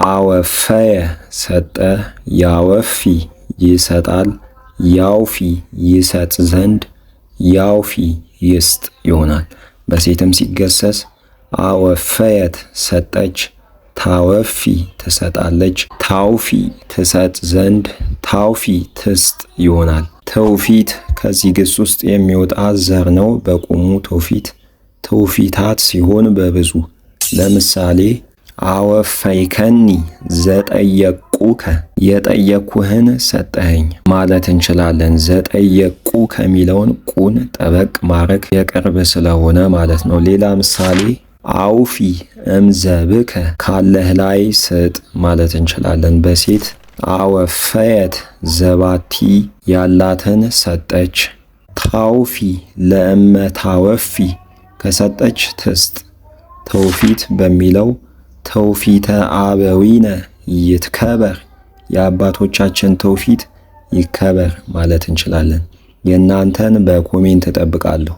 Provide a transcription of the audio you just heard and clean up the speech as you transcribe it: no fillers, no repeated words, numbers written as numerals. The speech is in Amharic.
አወፈየ ሰጠ፣ ያወፊ ይሰጣል፣ ያውፊ ይሰጥ ዘንድ፣ ያውፊ ይስጥ ይሆናል። በሴትም ሲገሰስ አወፈየት ሰጠች፣ ታወፊ ትሰጣለች፣ ታውፊ ትሰጥ ዘንድ፣ ታውፊ ትስጥ ይሆናል። ትውፊት ከዚህ ግስ ውስጥ የሚወጣ ዘር ነው። በቁሙ ትውፊት፣ ትውፊታት ሲሆን በብዙ። ለምሳሌ አወፈይከኒ ዘጠየቁከ የጠየኩህን ሰጠኸኝ ማለት እንችላለን። ዘጠየቁ ከሚለውን ቁን ጠበቅ ማድረግ የቅርብ ስለሆነ ማለት ነው። ሌላ ምሳሌ አውፊ እምዘብከ ካለህ ላይ ስጥ ማለት እንችላለን። በሴት አወፈየት ዘባቲ ያላትን ሰጠች። ታውፊ ለእመታወፊ ከሰጠች ትስጥ። ትውፊት በሚለው ትውፊተ አበዊነ ይትከበር የአባቶቻችን ትውፊት ይከበር ማለት እንችላለን። የእናንተን በ comment እጠብቃለሁ።